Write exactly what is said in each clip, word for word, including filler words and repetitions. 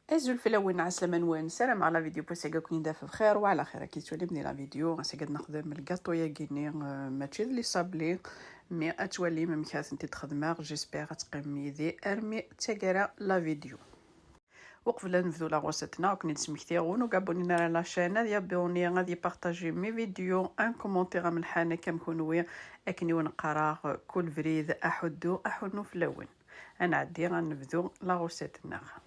Azul fell-awen, ɛeslama-nwen, ssarameɣ la vidéo n wass-agi ad ken-id-taf bxir wa ɛla xir. Akka i tettwalim di la vidéo, ass-agi ad nexdem lgaṭu-yagi-nni, euh, mačči d les sablés, mais ad twalim amek ad tent-id-xedmeɣ. J'espère ad teqqimem yid-i armi d taggara la vidéo. Uqbel ad nebdu la recette-nneɣ, ad ken-id-smektiɣ win ur abonné ara la chaîne, ad yabonné, ad ypartaji mes vidéos, un commentaire amelḥan akka am kunwi, akken i wen-qqareɣ kul brid aḥuddu aḥunnu fell-awen. Ad nɛeddi ad nebdu la recette-nneɣ.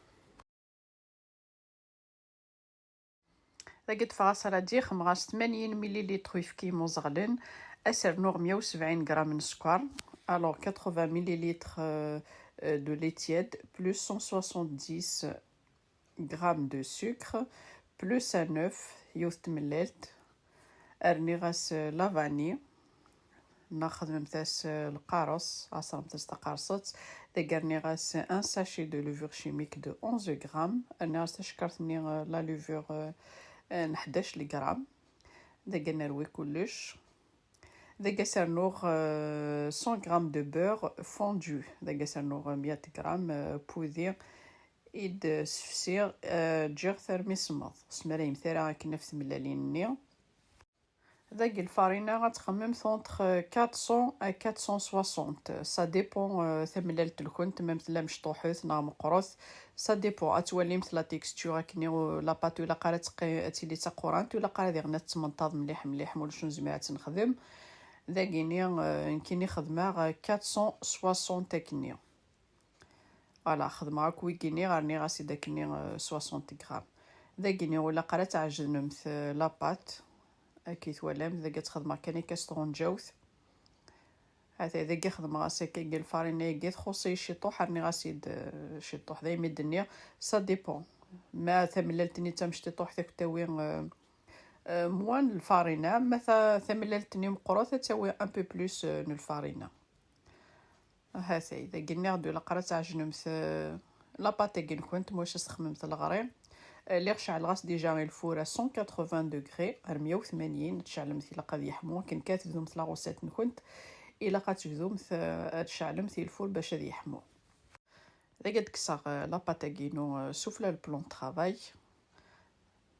Dagi ṭṭfeɣ asaladi, xemɣas tmanyin millilitres uyefki imuẓeɣlen, ad s-rnuɣ meyya u sebɛin gram n sskeṛ, alors quatre-vingts millilitres, euh, euh, de lait tiède, plus cent soixante-dix grammes de sucre, plus un œuf, yiwet tmellalt, rniɣ-as la vanille, neɣ xedmemt-as lqares, ɛeṣremt-as taqerṣet. Dagi rniɣ-as un sachet de levure chimique de onze grammes, rniɣ-as tacekkart-nni, la levure, n ḥdac gram. Dagi nerwi kullec. Dagi as-rnuɣ, euh, cent grammes de beurre fondu. Dagi as-rnuɣ meyya gram, euh, pudi i d-sefsiɣ, euh, ǧǧiɣ-t armi semmeḍ. Ur smarayemt ara akken ɣef tmellalin-nni. Dagi lfarina ad txemmemt entre quatre cents à quatre cent soixante. Ça dépend, euh, tamellalt-nkent, ma tella mecṭuḥet neɣ meqqret. Ça dépend. Ad twalimt la texture akken i, euh, la pâte, ilaq ara teqqi-, ad tili d taqurant, ilaq ara diɣen ad tettmenṭaḍ mliḥ mliḥ, ma ulac ur nezmir ad tt-nexdem. Dagini, euh, nekkini xedmeɣ, euh, quatre cent soixante akkenni. Voilà, xedmeɣ akk wigini, rniɣ-as-id akkenni, euh, soixante grammes. Dagini, ur ilaq ara tɛejjnemt, euh, la pâte. Akka i twalam, dagi ad txedmeɣ kan akka s tɣenǧawt. Hata dagi xedmeɣ-as akka i lfarina-agi, txuṣ-iyi ciṭuḥ, rniɣ-as-id, euh, ciṭuḥ. Daymi d-nniɣ, ça dépend. Ma tamellalt-nni d tamecṭuḥt, ad k-tawi, euh, euh, moins n lfarina, ma ta-, tamellalt-nni meqqret, ad tawi un peu plus, euh, n lfarina. Hatay, dagi nniɣ-d ilaq ara tɛejnemt, euh, la pâte-agi-nkent, ma ulac ad s-texmemt leɣri. Euh, lliɣ ceɛleɣ-as déjà i lfur à cent quatre-vingts degrés, ar meyya u tmanyin, ad tceɛlemt, ilaq ad yeḥmu, akken kan tebdumt la recette-nkent, ilaq ad tebdumt, euh, ad tceɛlemt i lfur bac ad yeḥmu. Dagi ad kkseɣ, euh, la pâte-agi-inu, euh, sufella le plan de travail.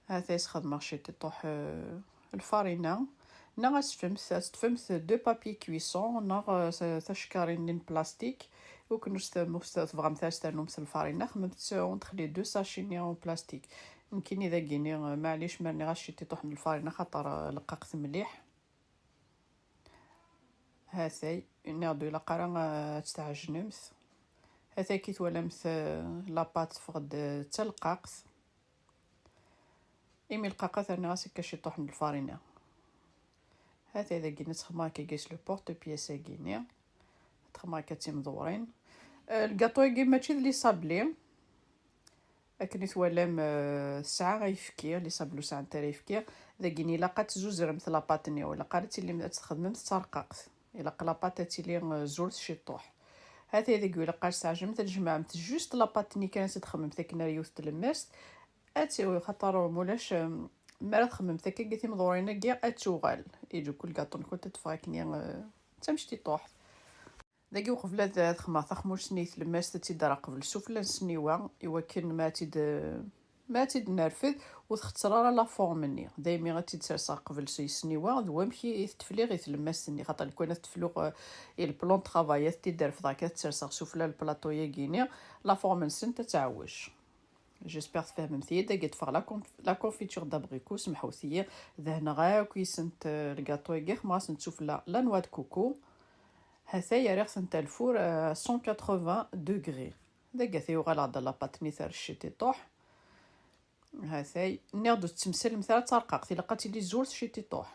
Hata i s-xedmeɣ ciṭiṭuḥ, euh, lfarina. Neɣ ad teṭṭfemt, ad teṭṭfemt deux papiers cuisson, neɣ, euh, ta-, tacekkarin-nni n plastik. Ukken ur s-, ur s-, tebɣamt ara s-ternumt lfarina, xemmemt entre les deux sachets-nni en plastique. Nekkini dagini, euh, maɛlic ma rniɣ-as ciṭiṭuḥ n lfarina, xaṭer, euh, leqqaqet mliḥ. Hatay, nniɣ-d ilaq ara, euh, ad tt-tɛejnemt. Hatay ki twalamt, euh, la pâte teffeɣ-d, euh, d taleqqaqt. Imi leqqaqet rniɣ-as akka ciṭuḥ n lfarina. Hatay dagini ad txemmeɣ akka gis le porte-pièce-agi-ni. Ad txemmeɣ akka d timdewrin. Euh, lgaṭu-agi mačči d les sablés. Akken i twalam, euh, tesɛa ayefki, les sablés sɛant ara ayefki. Dagini ilaq ad tzuzremt la pâte-nni, ur ilaq ara ad tilim, ad tt-txedmemt d tarqaqt. Ilaq la pâte ad tili, euh, zurt ciṭuḥ. Hatay dagi ilaq ad s-tɛejnemt, ad tjemɛemt juste la pâte-nni kan, ad tt-txemmemt akken ar yiwet tlemmast. Ad tt-, xaṭer mulac, euh, mi ara txemmemt akka timdewrin-agi ad tuɣal. Iǧu kul gaṭu-nkent ad teffeɣ akken, euh, d tamecṭuḥt. Dagi uqbel ad, ad xemmeɣ taxmust-nni i tlemmast, ad tt-id-rreɣ qbel sufella n ssniwa, i wakken ma ad tt-id, ma ad tt-id-nerfed, ur txetter ara la forme-nni. Daymi ad tt-id-serseɣ qbel s ssniwa, d wamek i, i t-tefliɣ i tlemmast-nni. Xaṭer lukan ad t-tefluɣ, euh, i le plan de travail, ad t-id-refdeɣ akka, ad t-serseɣ sufella n le plateau-yagi-ni, la forme-nsent ad tɛewwec. J'espère tfehmemt-iyi. Dagi ṭṭfeɣ la conf-, la confiture d'abricot, semḥut-iyi. Dehneɣ akk yis-sent, euh, lgaṭu-agi, xemmeɣ-asent sufella la noix de coco. Hatay rriɣ-tent ar lfur, euh, à cent quatre-vingts degrés. Dagi ata yuɣal-aɣ-d la pâte-nni terrec ciṭiṭuḥ. Hatay, nniɣ-d ur tettemsalemt ara d tarqaqt, ilaq ad tili zurt ciṭiṭuḥ.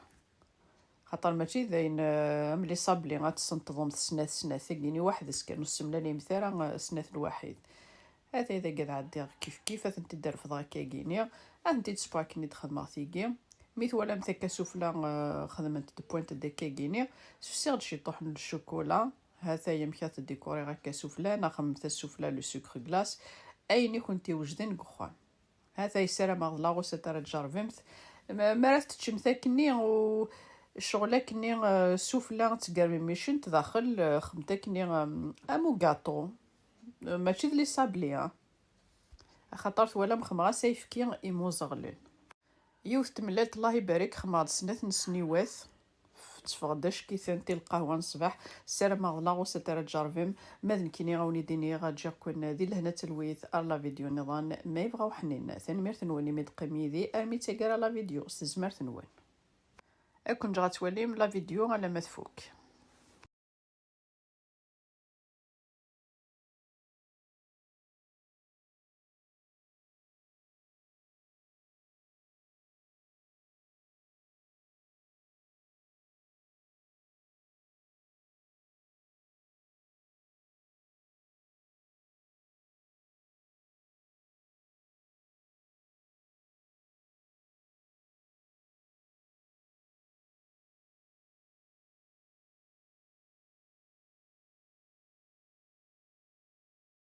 Xaṭer mačči d ayen, euh, am les sablés, ad tessenṭḍemt snat snat, tagini weḥd-s kan, ur tessemlalimt ara, euh, snat lwaḥid. Hatay dagi ad ɛeddiɣ kif kif, ad tent-id-refdeɣ akkagini, ad tent-id-sewweɣ akken i d-xedmeɣ tigi. Mi twalamt akka sufella, euh, xedment-d pointe d akkagini, sefsiɣ-d ciṭuḥ n ccukula. Hatay amek ad t-dikuriɣ akka sufella, neɣ xedmemt-as sufella le sucre glace, ayen i kent-iwejden deg uxxam. Hatay, ssarameɣ d la recette ara tjerrbemt. Ma, mi ara t-teččemt akkenni, u ccɣel akkenni, euh, sufella ad tgermem micint, daxel, euh, xedmemt akkenni, euh, am ugaṭu. Euh, mačči d les sablés, hein. Axaṭer twalam xemɣas ayefki imuzeɣlen. Yiwet tmellalt, Allah ibarek, xemɣ-d snat n sniwat. Tteffeɣ-d ackitent i lqahwa n ṣṣbeḥ. Ssarameɣ d laɣusa ara tjerrbem. Ma d nekkini a wen-id-iniɣ ǧǧiɣ-ken di lehna d talwit ar la vidéo nniḍen ma yebɣa uḥnin. Tanemmirt-nwen imi d-teqqim yid-i armi d taggara la vidéo s tezmert-nwen. Ad ken-ǧǧeɣ ad twalim la vidéo alamma tfuk.